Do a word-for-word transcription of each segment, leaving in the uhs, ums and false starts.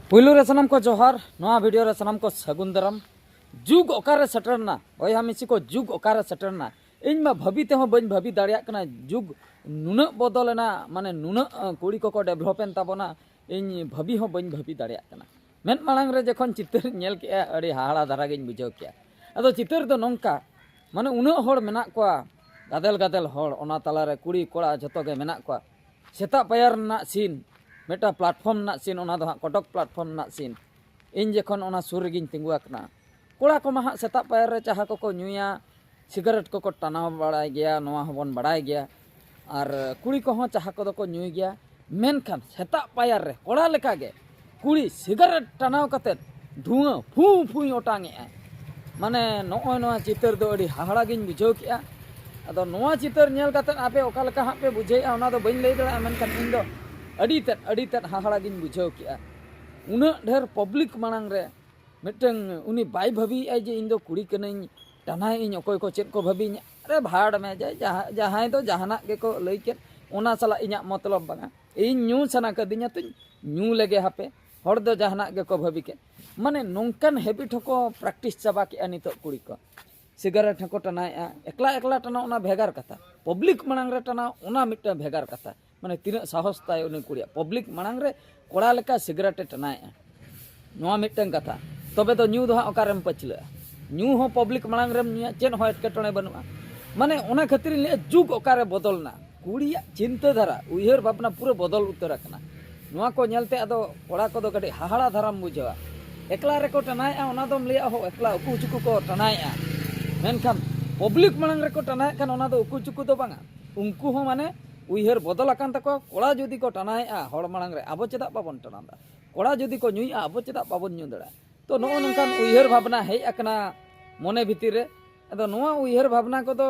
ᱯᱩᱭᱞᱩ ᱨᱮ ᱥᱟᱱᱟᱢ ᱠᱚ ᱡᱚᱦᱟᱨ, ᱱᱚᱣᱟ ᱵᱷᱤᱰᱤᱭᱳ ᱨᱮ ᱥᱟᱱᱟᱢ ᱠᱚ ᱥᱟᱹᱜᱩᱱ ᱫᱟᱨᱟᱢ᱾ ᱡᱩᱜᱽ ᱚᱠᱟᱨᱮ ᱥᱮᱴᱮᱨ ᱮᱱᱟ, ᱵᱚᱭᱦᱟ ᱢᱤᱥᱤ ᱠᱚ, ᱡᱩᱜᱽ ᱚᱠᱟᱨᱮ ᱥᱮᱴᱮᱨ ᱮᱱᱟ? ᱤᱧ ᱢᱟ ᱵᱷᱟᱹᱵᱤ ᱛᱮᱦᱚᱸ ᱵᱟᱹᱧ ᱵᱷᱟᱹᱵᱤ ᱫᱟᱲᱮᱭᱟᱜ ᱠᱟᱱᱟ, ᱡᱩᱜᱽ ᱱᱩᱱᱟᱹᱜ ᱵᱚᱫᱚᱞ ᱮᱱᱟ, ᱢᱟᱱᱮ ᱱᱩᱱᱟᱹᱜ ᱟᱸ, ᱠᱩᱲᱤ ᱠᱚᱠᱚ ᱰᱮᱵᱷᱞᱚᱯ ᱮᱱ ᱛᱟᱵᱚᱱᱟ, ᱤᱧ ᱵᱷᱟᱹᱵᱤ ᱦᱚᱸ ᱵᱟᱹᱧ ᱵᱷᱟᱹᱵᱤ ᱫᱟᱲᱮᱭᱟᱜ ᱠᱟᱱᱟ᱾ ᱢᱮᱫ ᱢᱟᱲᱟᱝ ᱨᱮ ᱡᱚᱠᱷᱚᱱ ᱪᱤᱛᱟᱹᱨ ᱧᱮᱞ ᱠᱮᱜᱼᱟ, ᱟᱹᱰᱤ ᱦᱟᱦᱟᱲᱟ ᱫᱷᱟᱨᱟ ᱜᱤᱧ ᱵᱩᱡᱷᱟᱹᱣ ᱠᱮᱜᱼᱟ᱾ ᱟᱫᱚ ᱪᱤᱛᱟᱹᱨ ᱫᱚ ᱱᱚᱝᱠᱟ, ᱢᱟᱱᱮ ᱩᱱᱟᱹᱜ ᱦᱚᱲ ᱢᱮᱱᱟᱜ ᱠᱚᱣᱟ, ᱜᱟᱫᱮᱞ ᱜᱟᱫᱮᱞ ᱦᱚᱲ, ᱚᱱᱟ ᱛᱟᱞᱟᱨᱮ ᱠᱩᱲᱤ ᱠᱚᱲᱟ ᱡᱷᱚᱛᱚ ᱜᱮ ᱢᱮᱱᱟᱜ ᱠᱚᱣᱟ᱾ ᱥᱮᱛᱟᱜ ᱯᱟᱭᱟᱨ ᱨᱮᱱᱟᱜ ᱥᱤᱱ, ᱢᱤᱫᱴᱟᱝ ᱯᱞᱟᱴᱯᱷᱚᱨᱢ ᱨᱮᱱᱟᱜ ᱥᱤᱱ, ᱚᱱᱟ ᱫᱚ ᱦᱟᱸᱜ ᱠᱚᱴᱚᱠ ᱯᱞᱟᱴᱯᱷᱚᱨᱢ ᱨᱮᱱᱟᱜ ᱥᱤᱱ᱾ ᱤᱧ ᱡᱚᱠᱷᱚᱱ ᱚᱱᱟ ᱥᱩᱨ ᱨᱮᱜᱤᱧ ᱛᱤᱸᱜᱩ ᱟᱠᱟᱱᱟ, ᱠᱚᱲᱟ ᱠᱚᱢᱟ ᱦᱟᱸᱜ ᱥᱮᱛᱟᱜ ᱯᱟᱭᱟᱨ ᱨᱮ ᱪᱟᱦᱟ ᱠᱚᱠᱚ ᱧᱩᱭᱟ, ᱥᱤᱜᱟᱨᱮᱴ ᱠᱚᱠᱚ ᱴᱟᱱᱟᱣ ᱵᱟᱲᱟᱭ ᱜᱮᱭᱟ, ᱱᱚᱣᱟ ᱦᱚᱸᱵᱚᱱ ᱵᱟᱲᱟᱭ ᱜᱮᱭᱟ᱾ ᱟᱨ ᱠᱩᱲᱤ ᱠᱚᱦᱚᱸ ᱪᱟᱦᱟ ᱠᱚᱫᱚ ᱠᱚ ᱧᱩᱭ ᱜᱮᱭᱟ᱾ ᱢᱮᱱᱠᱷᱟᱱ ᱥᱮᱛᱟᱜ ᱯᱟᱭᱟᱨ ᱨᱮ ᱠᱚᱲᱟ ᱞᱮᱠᱟᱜᱮ ᱠᱩᱲᱤ ᱥᱤᱜᱟᱨᱮᱴ ᱴᱟᱱᱟᱣ ᱠᱟᱛᱮᱫ ᱫᱷᱩᱣᱟᱹ ᱯᱷᱩ ᱯᱷᱩᱭ ᱚᱴᱟᱝ ᱮᱜᱼᱟ᱾ ᱢᱟᱱᱮ ᱱᱚᱜᱼᱚᱭ ᱱᱚᱣᱟ ᱪᱤᱛᱟᱹᱨ ᱫᱚ ᱟᱹᱰᱤ ᱦᱟᱦᱟᱲᱟ ᱜᱤᱧ ᱵᱩᱡᱷᱟᱹᱣ ᱠᱮᱜᱼᱟ᱾ ᱟᱫᱚ ᱱᱚᱣᱟ ᱪᱤᱛᱟᱹᱨ ᱧᱮᱞ ᱠᱟᱛᱮᱫ ᱟᱯᱮ ᱚᱠᱟ ᱞᱮᱠᱟ ᱦᱟᱸᱜ ᱯᱮ ᱵᱩᱡᱷᱟᱹᱣᱮᱫᱼᱟ, ᱚᱱᱟ ᱫᱚ ᱵᱟᱹᱧ ᱞᱟᱹᱭ ᱫᱟᱲᱮᱭᱟᱜᱼᱟ, ᱢᱮᱱᱠᱷᱟᱱ ᱤᱧ ᱫᱚ ᱟᱹᱰᱤ ᱛᱮᱫ, ᱟᱹᱰᱤ ᱛᱮᱫ ᱦᱟᱦᱟᱲᱟ ᱜᱤᱧ ᱵᱩᱡᱷᱟᱹᱣ ᱠᱮᱜᱼᱟ᱾ ᱩᱱᱟᱹᱜ ᱰᱷᱮᱨ ᱯᱟᱵᱽᱞᱤᱠ ᱢᱟᱲᱟᱝ ᱨᱮ ᱢᱤᱫᱴᱟᱝ ᱩᱱᱤ ᱵᱟᱭ ᱵᱷᱟᱹᱵᱤᱭᱮᱫᱼᱟᱭ ᱡᱮ ᱤᱧ ᱫᱚ ᱠᱩᱲᱤ ᱠᱟᱹᱱᱟᱹᱧ, ᱴᱟᱱᱟᱭᱮᱫ ᱤᱧ, ᱚᱠᱚᱭ ᱠᱚ ᱪᱮᱫ ᱠᱚ ᱵᱷᱟᱹᱵᱤᱧᱟ᱾ ᱟᱨᱮ ᱵᱷᱟᱲ ᱢᱮ, ᱡᱟᱭ-, ᱡᱟᱦᱟᱸ, ᱡᱟᱦᱟᱸᱭ ᱫᱚ ᱡᱟᱦᱟᱱᱟᱜ ᱜᱮᱠᱚ ᱞᱟᱹᱭ ᱠᱮᱫ, ᱚᱱᱟ ᱥᱟᱞᱟᱜ ᱤᱧᱟᱹᱜ ᱢᱚᱛᱞᱚᱵ ᱵᱟᱝᱟ᱾ ᱤᱧ ᱧᱩ ᱥᱟᱱᱟ ᱠᱟᱹᱫᱤᱧᱟ ᱛᱚᱧ ᱧᱩ ᱞᱮᱜᱮ ᱦᱟᱯᱮ, ᱦᱚᱲ ᱫᱚ ᱡᱟᱦᱟᱱᱟᱜ ᱜᱮᱠᱚ ᱵᱷᱟᱹᱵᱤ ᱠᱮᱫ᱾ ᱢᱟᱱᱮ ᱱᱚᱝᱠᱟᱱ ᱦᱮᱵᱤᱴ ᱦᱚᱸᱠᱚ ᱯᱨᱮᱠᱴᱤᱥ ᱪᱟᱵᱟ ᱠᱮᱜᱼᱟ ᱱᱤᱛᱚᱜ ᱠᱩᱲᱤ ᱠᱚ᱾ ᱥᱤᱜᱟᱨᱮᱴ ᱦᱚᱸᱠᱚ ᱴᱟᱱᱟᱭᱮᱫᱼᱟ, ᱮᱠᱞᱟ ᱮᱠᱞᱟ ᱴᱟᱱᱟᱣ ᱚᱱᱟ ᱵᱷᱮᱜᱟᱨ ᱠᱟᱛᱷᱟ, ᱯᱟᱵᱽᱞᱤᱠ ᱢᱟᱲᱟᱝ ᱨᱮ ᱴᱟᱱᱟᱣ ᱚᱱᱟ ᱢᱤᱫᱴᱟᱝ ᱵᱷᱮᱜᱟᱨ ᱠᱟᱛᱷᱟ᱾ ᱢᱟᱱᱮ ᱛᱤᱱᱟᱹᱜ ᱥᱟᱦᱚᱥ ᱛᱟᱭ ᱩᱱᱤ ᱠᱩᱲᱤᱭᱟᱜ, ᱯᱟᱵᱽᱞᱤᱠ ᱢᱟᱲᱟᱝ ᱨᱮ ᱠᱚᱲᱟ ᱞᱮᱠᱟ ᱥᱤᱜᱟᱨᱮᱴ ᱮ ᱴᱟᱱᱟᱭᱮᱫᱼᱟ, ᱱᱚᱣᱟ ᱢᱤᱫᱴᱟᱝ ᱠᱟᱛᱷᱟ᱾ ᱛᱚᱵᱮ ᱫᱚ ᱧᱩ ᱫᱚ ᱦᱟᱸᱜ ᱚᱠᱟᱨᱮᱢ ᱯᱟᱹᱪᱷᱞᱟᱹᱜᱼᱟ? ᱧᱩ ᱦᱚᱸ ᱯᱟᱵᱽᱞᱤᱠ ᱢᱟᱲᱟᱝ ᱨᱮᱢ ᱧᱩᱭᱟ, ᱪᱮᱫ ᱦᱚᱸ ᱮᱴᱠᱮᱴᱚᱬᱮ ᱵᱟᱹᱱᱩᱜᱼᱟ᱾ ᱢᱟᱱᱮ ᱚᱱᱟ ᱠᱷᱟᱹᱛᱤᱨ ᱤᱧ ᱞᱟᱹᱭᱟ, ᱡᱩᱜᱽ ᱚᱠᱟᱨᱮ ᱵᱚᱫᱚᱞ ᱮᱱᱟ, ᱠᱩᱲᱤᱭᱟᱜ ᱪᱤᱱᱛᱟᱹ ᱫᱷᱟᱨᱟ, ᱩᱭᱦᱟᱹᱨ ᱵᱷᱟᱵᱽᱱᱟ ᱯᱩᱨᱟᱹ ᱵᱚᱫᱚᱞ ᱩᱛᱟᱹᱨ ᱟᱠᱟᱱᱟ᱾ ᱱᱚᱣᱟ ᱠᱚ ᱧᱮᱞᱛᱮ ᱟᱫᱚ ᱠᱚᱲᱟ ᱠᱚᱫᱚ ᱠᱟᱹᱴᱤᱡ ᱦᱟᱦᱟᱲᱟ ᱫᱷᱟᱨᱟᱢ ᱵᱩᱡᱷᱟᱹᱣᱟ᱾ ᱮᱠᱞᱟ ᱨᱮᱠᱚ ᱴᱟᱱᱟᱭᱮᱫᱼᱟ, ᱚᱱᱟ ᱫᱚᱢ ᱞᱟᱹᱭᱟ, ᱦᱳ, ᱮᱠᱞᱟ ᱩᱠᱩ ᱪᱩᱠᱩ ᱠᱚ ᱴᱟᱱᱟᱭᱮᱫᱼᱟ᱾ ᱢᱮᱱᱠᱷᱟᱱ ᱯᱟᱵᱽᱞᱤᱠ ᱢᱟᱲᱟᱝ ᱨᱮᱠᱚ ᱴᱟᱱᱟᱭᱮᱫ ᱠᱷᱟᱱ ᱚᱱᱟ ᱫᱚ ᱩᱠᱩ ᱪᱩᱠᱩ ᱫᱚ ᱵᱟᱝᱟ᱾ ᱩᱱᱠᱩ ᱦᱚᱸ ᱢᱟᱱᱮ ᱩᱭᱦᱟᱹᱨ ᱵᱚᱫᱚᱞ ᱟᱠᱟᱱ ᱛᱟᱠᱚᱣᱟ᱾ ᱠᱚᱲᱟ ᱡᱩᱫᱤ ᱠᱚ ᱴᱟᱱᱟᱭᱮᱫᱼᱟ ᱦᱚᱲ ᱢᱟᱲᱟᱝ ᱨᱮ, ᱟᱵᱚ ᱪᱮᱫᱟᱜ ᱵᱟᱵᱚᱱ ᱴᱟᱱᱟᱣ ᱮᱫᱟ? ᱠᱚᱲᱟ ᱡᱩᱫᱤ ᱠᱚ ᱧᱩᱭᱮᱫᱼᱟ, ᱟᱵᱚ ᱪᱮᱫᱟᱜ ᱵᱟᱵᱚᱱ ᱧᱩ ᱫᱟᱲᱮᱭᱟᱜᱼᱟ? ᱛᱚ, ᱱᱚᱜᱼᱚ ᱱᱚᱝᱠᱟᱱ ᱩᱭᱦᱟᱹᱨ ᱵᱷᱟᱵᱽᱱᱟ ᱦᱮᱡ ᱟᱠᱟᱱᱟ ᱢᱚᱱᱮ ᱵᱷᱤᱛᱤᱨ ᱨᱮ᱾ ᱟᱫᱚ ᱱᱚᱣᱟ ᱩᱭᱦᱟᱹᱨ ᱵᱷᱟᱵᱽᱱᱟ ᱠᱚᱫᱚ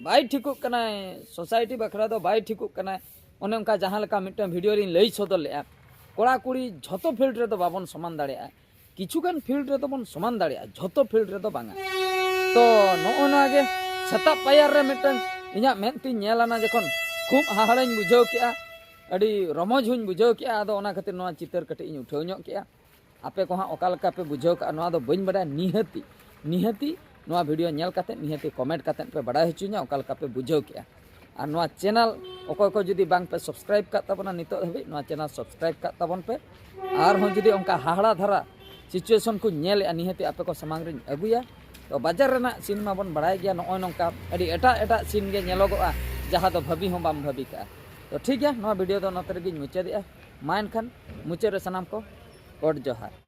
ᱵᱟᱭ ᱴᱷᱤᱠᱚᱜ ᱠᱟᱱᱟᱭ, ᱥᱳᱥᱟᱭᱴᱤ ᱵᱟᱠᱷᱨᱟ ᱫᱚ ᱵᱟᱭ ᱴᱷᱤᱠᱚᱜ ᱠᱟᱱᱟᱭ᱾ ᱚᱱᱮ ᱚᱱᱠᱟ ᱡᱟᱦᱟᱸ ᱞᱮᱠᱟ ᱢᱤᱫᱴᱟᱝ ᱵᱷᱤᱰᱤᱭᱳ ᱨᱤᱧ ᱞᱟᱹᱭ ᱥᱚᱫᱚᱨ ᱞᱮᱫᱼᱟ, ᱠᱚᱲᱟ ᱠᱩᱲᱤ ᱡᱷᱚᱛᱚ ᱯᱷᱤᱞᱰ ᱨᱮᱫᱚ ᱵᱟᱵᱚᱱ ᱥᱚᱢᱟᱱ ᱫᱟᱲᱮᱭᱟᱜᱼᱟ᱾ ᱠᱤᱪᱷᱩᱜᱟᱱ ᱯᱷᱤᱞᱰ ᱨᱮᱫᱚ ᱵᱚᱱ ᱥᱚᱢᱟᱱ ᱫᱟᱲᱮᱭᱟᱜᱼᱟ, ᱡᱷᱚᱛᱚ ᱯᱷᱤᱞᱰ ᱨᱮᱫᱚ ᱵᱟᱝᱟ᱾ ᱛᱚ, ᱱᱚᱜᱼᱚ ᱱᱚᱣᱟ ᱜᱮ ᱥᱮᱛᱟᱜ ᱯᱟᱭᱟᱨ ᱨᱮ ᱢᱤᱫᱴᱟᱝ ᱤᱧᱟᱹᱜ ᱢᱮᱫ ᱛᱤᱧ ᱧᱮᱞ ᱟᱱᱟ ᱡᱚᱠᱷᱚᱱ, ᱠᱷᱩᱵ ᱦᱟᱦᱟᱲᱟᱧ ᱵᱩᱡᱷᱟᱹᱣ ᱠᱮᱜᱼᱟ᱾ ᱟᱹᱰᱤ ᱨᱚᱢᱚᱡᱽ ᱦᱚᱸᱧ ᱵᱩᱡᱷᱟᱹᱣ ᱠᱮᱜᱼᱟ᱾ ᱟᱫᱚ ᱚᱱᱟ ᱠᱷᱟᱹᱛᱤᱨ ᱱᱚᱣᱟ ᱪᱤᱛᱟᱹᱨ ᱠᱟᱹᱴᱤᱡ ᱤᱧ ᱩᱴᱷᱟᱹᱣ ᱧᱚᱜ ᱠᱮᱜᱼᱟ᱾ ᱟᱯᱮ ᱠᱚ ᱦᱟᱸᱜ ᱚᱠᱟ ᱞᱮᱠᱟ ᱯᱮ ᱵᱩᱡᱷᱟᱹᱣ ᱠᱟᱜᱼᱟ, ᱱᱚᱣᱟ ᱫᱚ ᱵᱟᱹᱧ ᱵᱟᱰᱟᱭᱟ᱾ ᱱᱤᱦᱟᱹᱛᱤ ᱱᱤᱦᱟᱹᱛᱤ ᱱᱚᱣᱟ ᱵᱷᱤᱰᱤᱭᱳ ᱧᱮᱞ ᱠᱟᱛᱮ ᱱᱤᱦᱟᱹᱛᱤ ᱠᱚᱢᱮᱱᱴ ᱠᱟᱛᱮ ᱯᱮ ᱵᱟᱰᱟᱭ ᱦᱚᱪᱚᱧᱟ ᱚᱠᱟ ᱞᱮᱠᱟ ᱯᱮ ᱵᱩᱡᱷᱟᱹᱣ ᱠᱮᱜᱼᱟ᱾ ᱟᱨ ᱱᱚᱣᱟ ᱪᱮᱱᱮᱞ ᱚᱠᱚᱭ ᱠᱚ ᱡᱩᱫᱤ ᱵᱟᱝ ᱯᱮ ᱥᱟᱵᱥᱠᱨᱟᱭᱤᱵ ᱠᱟᱜ ᱛᱟᱵᱚᱱᱟ ᱱᱤᱛᱚᱜ ᱫᱷᱟᱹᱵᱤᱡ, ᱱᱚᱣᱟ ᱪᱮᱱᱮᱞ ᱥᱟᱵᱥᱠᱨᱟᱭᱤᱵ ᱠᱟᱜ ᱛᱟᱵᱚᱱ ᱯᱮ᱾ ᱟᱨᱦᱚᱸ ᱡᱩᱫᱤ ᱚᱱᱠᱟ ᱦᱟᱦᱟᱲᱟ ᱫᱷᱟᱨᱟ ᱥᱤᱪᱩᱭᱮᱥᱚᱱ ᱠᱚᱧ ᱧᱮᱞᱮᱜᱼᱟ, ᱱᱤᱦᱟᱹᱛᱤ ᱟᱯᱮ ᱠᱚ ᱥᱟᱢᱟᱝ ᱨᱤᱧ ᱟᱹᱜᱩᱭᱟ᱾ ᱛᱚ ᱵᱟᱡᱟᱨ ᱨᱮᱱᱟᱜ ᱥᱤᱱ ᱢᱟᱵᱚᱱ ᱵᱟᱲᱟᱭ ᱜᱮᱭᱟ, ᱱᱚᱜᱼᱚᱭ ᱱᱚᱝᱠᱟ ᱟᱹᱰᱤ ᱮᱴᱟᱜ ᱮᱴᱟᱜ ᱥᱤᱱ ᱜᱮ ᱧᱮᱞᱚᱜᱚᱜᱼᱟ, ᱡᱟᱦᱟᱸ ᱫᱚ ᱵᱷᱟᱹᱵᱤ ᱦᱚᱸ ᱵᱟᱢ ᱵᱷᱟᱹᱵᱤ ᱠᱟᱜᱼᱟ᱾ ᱛᱚ ᱴᱷᱤᱠ ᱜᱮᱭᱟ, ᱱᱚᱣᱟ ᱵᱷᱤᱰᱤᱭᱳ ᱫᱚ ᱱᱚᱛᱮ ᱨᱮᱜᱮᱧ ᱢᱩᱪᱟᱹᱫᱮᱜᱼᱟ᱾ ᱢᱟ ᱮᱱᱠᱷᱟᱱ ᱢᱩᱪᱟᱹᱫ ᱨᱮ ᱥᱟᱱᱟᱢ ᱠᱚ ᱜᱚᱰ ᱡᱚᱦᱟᱨ᱾